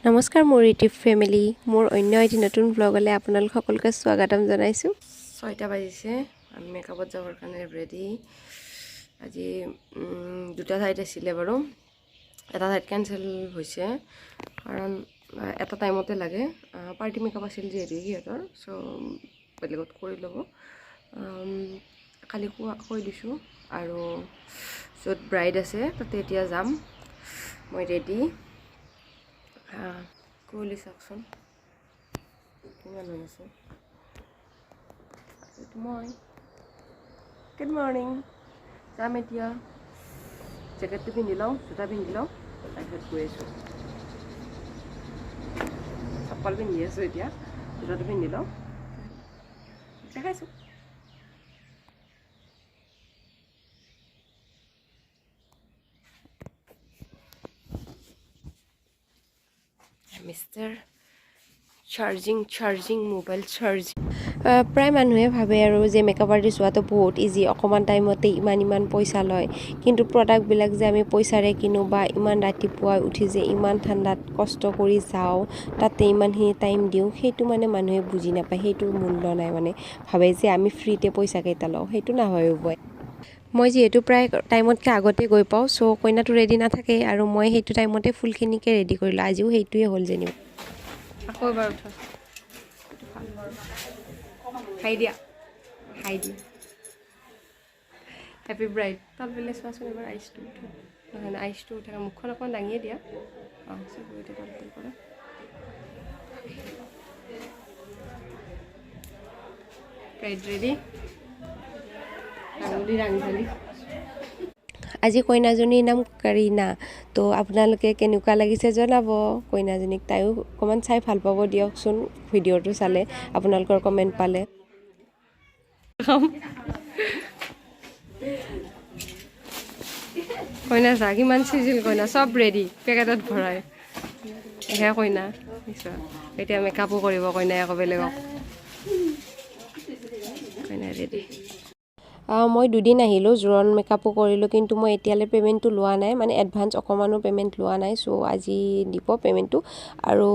নমস্কাৰ মোৰ YouTube family, মোৰ অন্য এটি নতুন ব্লগলৈ আপোনালোক সকলোকে স্বাগতম জনাইছোঁ। 6টা বাজিছে, আমি মেকআপত যাবৰ কাৰণে ৰেডি। আজি দুটা ঠাইত আছিলে বাৰু, এটা ঠাইত কেঞ্চেল হৈছে কাৰণ এটা টাইমতে লাগে। পাৰ্টি মেকআপ আছিল যিহেতু সিহঁতৰ, চ' বেলেগত কৰি ল'ব। কালি কৈ দিছোঁ। আৰু য'ত ব্ৰাইড আছে তাতে এতিয়া যাম। মই ৰেডি। কুঁৱলী চাওকচোন কিমান হৈ আছে। এইটো মই। Good morning. যাম এতিয়া, জেকেটটো পিন্ধি লওঁ, জোতা পিন্ধি লওঁ, তাৰপিছত গৈ আছোঁ। চপ্পল পিন্ধি আছোঁ এতিয়া, জোতাটো পিন্ধি লওঁ, দেখাইছোঁ। Mister charging charging mobile charging. প্ৰায় মানুহে ভাবে আৰু যে মেকআপ আৰ্টিষ্ট হোৱাটো বহুত ইজি, অকণমান টাইমতে ইমান ইমান পইচা লয়। কিন্তু প্ৰডাক্টবিলাক যে আমি পইচাৰে কিনো বা ইমান ৰাতিপুৱাই উঠি যে ইমান ঠাণ্ডাত কষ্ট কৰি যাওঁ, তাতে ইমানখিনি টাইম দিওঁ, সেইটো মানে মানুহে বুজি নাপায়, সেইটোৰ মূল্য নাই। মানে ভাবে যে আমি ফ্ৰীতে পইচাকেইটা লওঁ, সেইটো নাভাবিবই। মই যিহেতু প্ৰায় টাইমতকৈ আগতে গৈ পাওঁ, চ' কইনাটো ৰেডি নাথাকে আৰু মই সেইটো টাইমতে ফুলখিনিকে ৰেডি কৰিলোঁ। আজিও সেইটোৱে হ'ল যেনিবা। আকৌ এবাৰ উঠা, হাই দিয়া, হাই দিয়া, হেপী ব্ৰাইড। তলফালে চোৱাচোন এবাৰ, আইচটো উঠা নহয় নহয়, আইচটো উঠা, মুখখন অকণমান দাঙিয়ে দিয়া। অঁ, চকুকেইটা তলফালে কৰা। ব্ৰাইড ৰেডি, ৰাঙলী ৰাংঢালি। আজি কইনাজনীৰ নাম কাৰিনা। তো আপোনালোকে কেনেকুৱা লাগিছে জনাব কইনাজনীক, তাইও অকণমান চাই ভাল পাব দিয়কচোন। ভিডিঅ'টো চালে আপোনালোকৰ কমেণ্ট পালে। কইনা চা কিমান চিজিল, কইনা চব ৰেডি, পেকেটত ভৰাই এহে কইনা। এতিয়া মেকআপো কৰিব কইনাই আকৌ বেলেগক। কইনা ৰেডি। মই দুদিন আহিলোঁ, জোৰোণ মেকআপো কৰিলোঁ, কিন্তু মই এতিয়ালৈ পে'মেণ্টটো লোৱা নাই, মানে এডভান্স অকণমানো পে'মেণ্ট লোৱা নাই। চ' আজি দিব পে'মেণ্টটো। আৰু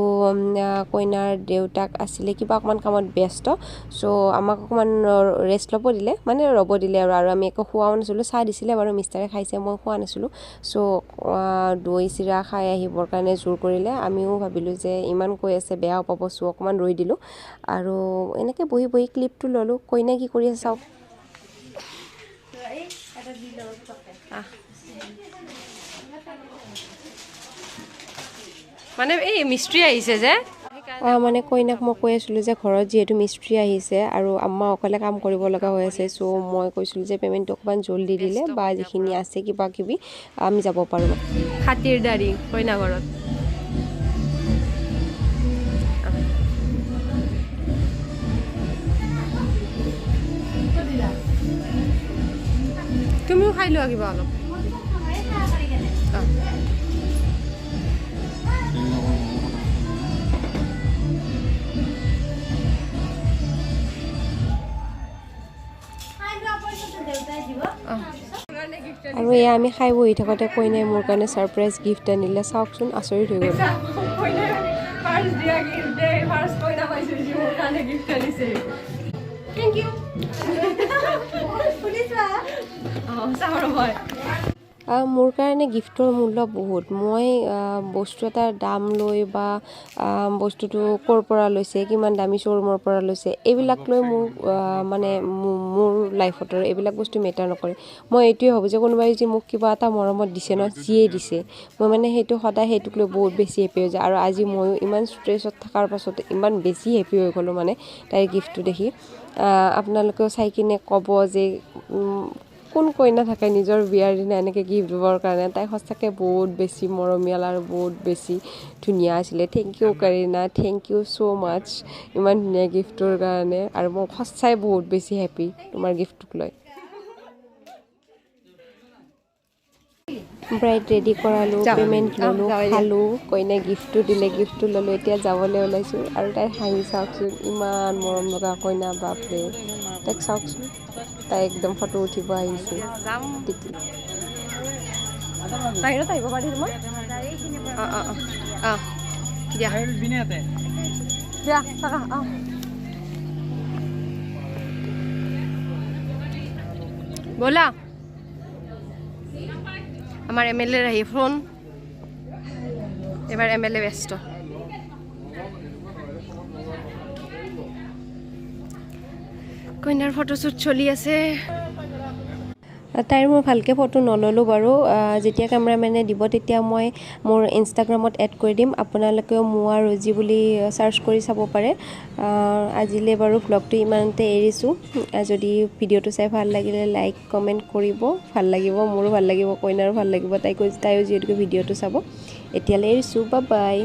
কইনাৰ দেউতাক আছিলে কিবা অকণমান কামত ব্যস্ত, চ' আমাক অকণমান ৰেষ্ট ল'ব দিলে, মানে ৰ'ব দিলে আৰু। আৰু আমি একো খোৱাও নাছিলোঁ, চাহ দিছিলে বাৰু, মিষ্টাৰে খাইছে, মই খোৱা নাছিলোঁ। চ' দৈ চিৰা খাই আহিবৰ কাৰণে জোৰ কৰিলে। আমিও ভাবিলোঁ যে ইমান কৈ আছে বেয়াও পাব, চ' অকণমান ৰৈ দিলোঁ আৰু এনেকৈ বহি বহি ক্লিপটো ল'লোঁ। কইনাই কি কৰি আছে চাওক। মানে এই মিস্ত্ৰী আহিছে যে, মানে কইনাক মই কৈ আছিলোঁ যে ঘৰত যিহেতু মিস্ত্ৰী আহিছে আৰু আম্মা অকলে কাম কৰিব লগা হৈ আছে, চ' মই কৈছিলোঁ যে পে'মেণ্টটো অকণমান জল্দি দিলে বা যিখিনি আছে কিবা কিবি আমি যাব পাৰোঁ। খাতিৰদাৰী কইনা ঘৰত। তুমিও খাই লোৱা কিবা অলপ। আৰু এয়া আমি খাই বহি থাকোঁতে কইনাই মোৰ কাৰণে ছাৰপ্ৰাইজ গিফ্ট আনিলে, চাওকচোন, আচৰিত হৈ গ'ল। মোৰ কাৰণে গিফ্টৰ মূল্য বহুত। মই বস্তু এটাৰ দাম লৈ বা বস্তুটো ক'ৰ পৰা লৈছে, কিমান দামী শ্ব'ৰুমৰ পৰা লৈছে, এইবিলাক লৈ মোৰ মানে মোৰ লাইফত আৰু এইবিলাক বস্তু মেটাৰ নকৰে। মই এইটোৱে ভাবোঁ যে কোনোবাই যদি মোক কিবা এটা মৰমত দিছে ন, যিয়ে দিছে, মই মানে সেইটো সদায় সেইটোক লৈ বহুত বেছি হেপী হৈ যায়। আৰু আজি ময়ো ইমান ষ্ট্ৰেছত থকাৰ পাছত ইমান বেছি হেপী হৈ গ'লোঁ মানে তাইৰ গিফ্টটো দেখি। আপোনালোকেও চাই কিনে ক'ব যে কোন কইনা থাকে নিজৰ বিয়াৰ দিনা এনেকৈ গিফ্ট দিবৰ কাৰণে। তাই সঁচাকৈ বহুত বেছি মৰমীয়াল আৰু বহুত বেছি ধুনীয়া আছিলে। Thank you Kareena, thank you so' much ইমান ধুনীয়া গিফ্টটোৰ কাৰণে। আৰু মই সঁচাই বহুত বেছি হেপী তোমাৰ গিফ্টটোক লৈ। ব্ৰাইড ৰেডি কৰালোঁ, পে'মেণ্ট ল'লোঁ, খালোঁ, কইনাই গিফ্টটো দিলে, গিফ্টটো ল'লোঁ, এতিয়া যাবলৈ ওলাইছোঁ। আৰু তাইৰ হাঁহি চাওকচোন, ইমান মৰম লগা কইনা, বাপৰে। তাইক চাওকচোন, তাই একদম ফটো উঠিব আহিছে। বাহিৰত আহিব পাৰি তোমাৰ। অঁ অঁ অঁ অঁ। দিয়া দিয়া থাকা। অঁ, ব'লা। আমাৰ এম এল এৰ আহি ফোন। এবাৰ এম এল এ ব্যস্ত। কইনাৰ ফটোশ্বুট চলি আছে। তাইৰ মই ভালকৈ ফটো নল'লোঁ বাৰু। যেতিয়া কেমেৰামেনে দিব তেতিয়া মই মোৰ ইনষ্টাগ্ৰামত এড কৰি দিম, আপোনালোকেও মোৱা ৰজি বুলি চাৰ্চ কৰি চাব পাৰে। আজিলৈ বাৰু ভ্লগটো ইমানতে এৰিছোঁ। যদি ভিডিঅ'টো চাই ভাল লাগিলে লাইক কমেণ্ট কৰিব, ভাল লাগিব, মোৰো ভাল লাগিব, কইনাৰো ভাল লাগিব, তাইয়ো যিহেতুকে ভিডিঅ'টো চাব। এতিয়ালৈ এৰিছোঁ, বা বাই।